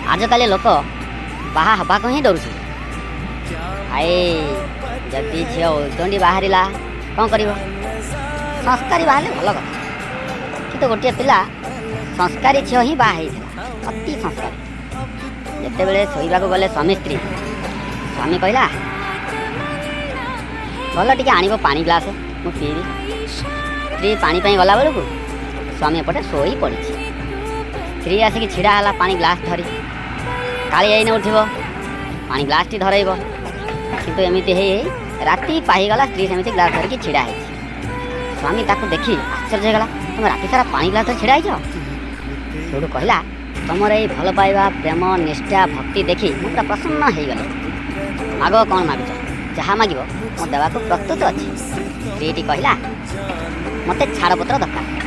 ଆଜିକାଲି ଲୋକ ବାହା ହେବାକୁ ହିଁ ଡରୁଛନ୍ତି। I, ଯଦି ଝିଅ ଉଦଣ୍ଡି ବାହାରିଲା, କ'ଣ କରିବ? ସଂସ୍କାରୀ ବାହାରିଲେ ଭଲ କଥା। କିନ୍ତୁ ଗୋଟିଏ ପିଲା ସଂସ୍କାରୀ ଝିଅ ହିଁ ବାହା ହେଇଥିଲା, ଅତି ସଂସ୍କାରୀ। ଯେତେବେଳେ ଶୋଇବାକୁ ଗଲେ ସ୍ୱାମୀ ସ୍ତ୍ରୀ, ସ୍ୱାମୀ କହିଲା, "ଭଲ ଟିକେ ଆଣିବ ପାଣି ଗ୍ଲାସ, ମୁଁ ପିଇବି।" ସ୍ତ୍ରୀ ପାଣି ପାଇଁ ଗଲା ବେଳକୁ ସ୍ୱାମୀ ଏପଟେ ଶୋଇ ପଡ଼ିଛି। ସ୍ତ୍ରୀ ଆସିକି ଛିଡ଼ା ହେଲା ପାଣି ଗ୍ଲାସ ଧରି। କାଳି ଏଇନେ ଉଠିବ, ପାଣି ଗ୍ଲାସଟି ଧରେଇବ। କିନ୍ତୁ ଏମିତି ହେଇ ହେଇ ରାତି ପାହିଗଲା। ସ୍ତ୍ରୀ ସେମିତି ଗ୍ଲାସ ଧରିକି ଛିଡ଼ା ହେଇଛି। ସ୍ୱାମୀ ତାକୁ ଦେଖି ଆଶ୍ଚର୍ଯ୍ୟ ହେଇଗଲା, "ତୁମେ ରାତି ସାରା ପାଣି ଗ୍ଲାସ ଧରି ଛିଡ଼ା ହେଇଛ?" ସେଇଠୁ କହିଲା, "ତମର ଏଇ ଭଲ ପାଇବା, ପ୍ରେମ, ନିଷ୍ଠା, ଭକ୍ତି ଦେଖି ମୁଁ ପୁରା ପ୍ରସନ୍ନ ହେଇଗଲି। ମାଗ, କ'ଣ ମାଗୁଛ? ଯାହା ମାଗିବ ମୁଁ ଦେବାକୁ ପ୍ରସ୍ତୁତ ଅଛି।" ସ୍ତ୍ରୀଟି କହିଲା, "ମୋତେ ଛାଡ଼ପତ୍ର ଦରକାର।"